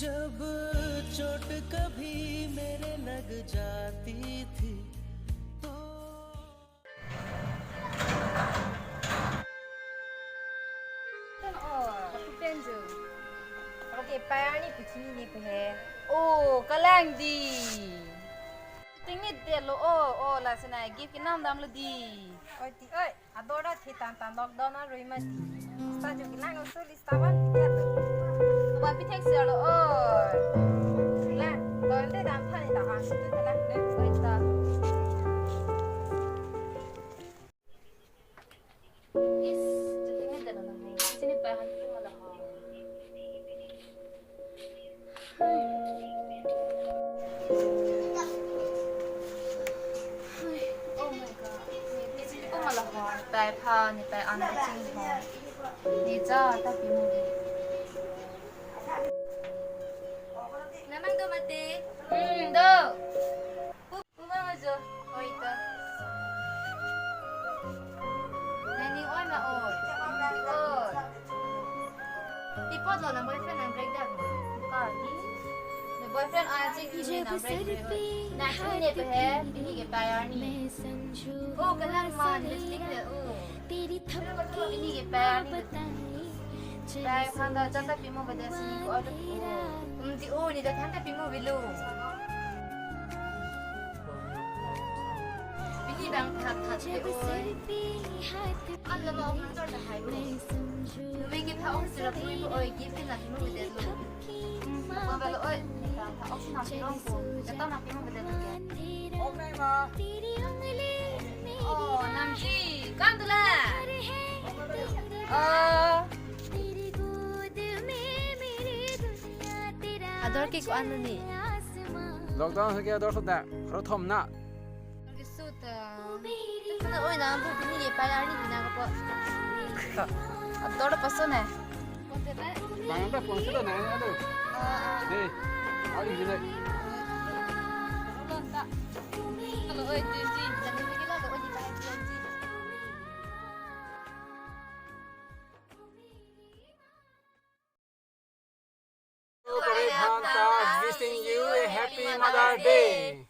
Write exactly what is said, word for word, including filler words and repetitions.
जब चोट कभी मेरे लग जाती थी तो Oh, penjo. Okay, payarni puchini ne pehe. Oh, kalang di. Tingni delo. Oh, oh, la sena gift kenam damlo di. Oi ti, oi. Ador ta thitan tan lockdown arui mati. Sta jo kilang usul ista ban tiket. Ba pithek selo oi. Kilang. Dor te dam thani ta an tu tela ne oi ta. Is, jadi ini dalam ni. Sini bahan tu malah. Oh my God. Isi ko malah ho. Pai pha, ne pai an kaching ho. Ne ja ta pi mo di. Namang do mati. Hmm, do. Pu-, puma majo. Oi ta. Nani oi ma oi. Oi. Pi apot lo na boyfriend nang break dak. Ka ni. Na boyfriend a chek ni nang break break. Na chini ne pehe, pini ke payarni. Oh, kalang ma, lipstick le, oh. Pini ke payarni. Pai phan ta jata pi mo beda si ko oi. Um, di, oh, ni da than ta pi mo bilo. Pini bang that that pe oi. An lama ong nang tor ta hai mo. Numi ke tha ong sira pui ko oi, gift na pi mo beda lo. Hmm, ko balo oi. Tha ong sina pi rong ko. Jata na pi mo beda lo. Okay ma. Oh, namji, kan tu la. Oh. Ador ke ko-an ni? Lockdown ke ador sudah. Rothom na. Ador ke sudah. Tuna oi na bu pini ye payarni pina kapo. Ador paso ne. Bang ta pon sudah na ada. Ah, ah. Deh. Ari gini. Ulon ta. Kalau oi tuji, jadi kita lo oi di payarni. Kare phan ta wishing you a happy Mother Day.